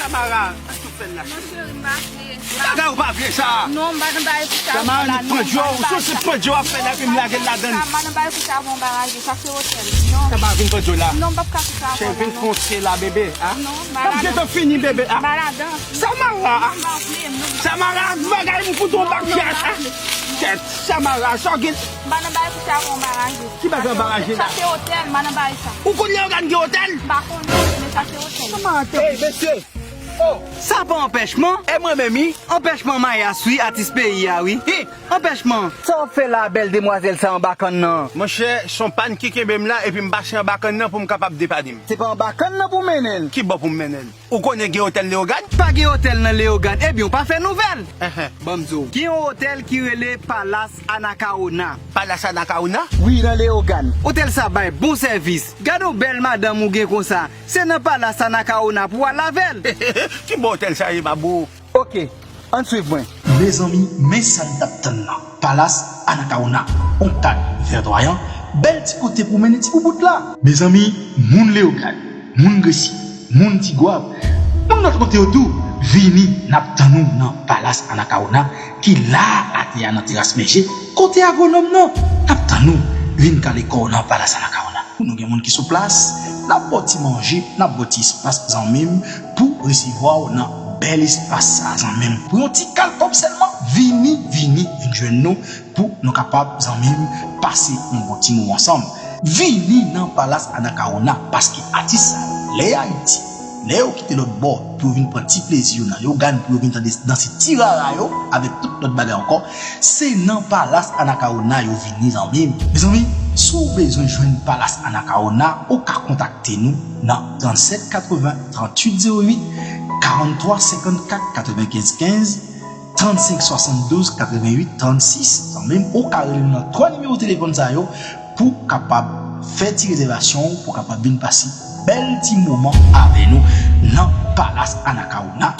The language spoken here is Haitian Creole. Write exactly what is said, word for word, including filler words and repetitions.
Samara, sa k tou fè l la? Non, cheri, m pa vle. Bagay ou pa vle sa. Non, m pa nan bagay pou sa. Samara, nou pran djò, ou sou se pran djò ap fè la, epi m lage l ladan. M pa nan bagay pou sa, bon, bagay, sa se otèl. Non. Samara, vin pran djò la. Non, m p ap ka fè sa. Cheri, vin fonse la, bebe. Ah. Non, m pa ladan. M gentan fini, bebe. Ah. M pa ladan. Samara. Non, m pa vle, non. Samara, bagay m fout ou bak chat. Ah. Kèt, Samara, sa w gen. M pa nan bagay pou sa, bon, bagay. Ki bagay anbaraje la? Sa se otèl, m pa nan bagay sa. Ou konn Leyogàn gen otèl? M pa konnen, men sa se otèl. Samara, tanpri. Ey, mesye. Oh. Sa pa anpèchman? E mwen menm, wi. Anpèchman mayas, wi, atis peyi a, wi. Hi! Anpèchman. Sa w ap fè la, bèl demwazèl sa anba kann nan? Monchè, s on pàn ki kenbe m la, epi m pase anba kann nan pou m kapab depane m. Se pa anba kann nan pou w mennen l? Ki bò pou m mennen l? Ou konnen gen otèl Leyogàn? Pa gen otèl nan Leyogàn, ebyen w pa fè nouvèl. Enhen. Ban m di w. Gen yon otèl ki rele Palas Anakawona. Palas Anakawona? Wi, nan Leyogàn. Otèl sa bay bon sèvis. Gade yon bèl madanm ou gen konsa. Se nan Palas Anakawona pou w al avè l. Ki bò otèl sa ye, babou? Oke, ann swiv mwen. Mezanmi, men sa n t ap tann nan. Palas Anakawona, on kad vèdwayan, bèl ti kote pou mennen ti boubout la. Mezanmi, moun Leyogàn, moun Gresi, moun Tigwav, moun lòt kote yo tou, vini, n ap tann ou nan Palas Anakawona ki la atè a nan teras Mèje, kote agwonòm nan. N ap tann ou, vin kale kò w nan Palas Anakawona. Nou gen moun ki sou plas, n ap ba w ti manje, n ap ba w ti espas zanmi m pou resevwa w nan bèl espas sa zanmi m. Pou yon ti kal kòb sèlman, vini, vini, vin jwenn nou pou nou kapab zanmi m pase yon bon ti moman ansanm. Vini nan Palas Anakawona paske atis sa yo, lè Ayiti, lè yo kite lòt bò pou yo vin pran ti plezi yo nan Leyogàn, pou yo vin tande danse ti rara yo avèk tout lòt bagay ankò, se nan Palas Anakawona yo vini zanmi m. Mezanmi, si w bezwen jwenn Palas Anakawona, ou ka kontakte nou nan trannsenk katreven, tranntuit zewo uit, karanntwa senkannkat, katrevenkenz kenz, trannsenk swasanndouz, katrevenuit, trannsis. Zanmi m, ou ka rele nou nan twa nimewo telefòn sa yo pou kapab fè ti rezèvasyon ou, pou kapab vin pase bèl ti moman avè nou nan Palas Anakawona.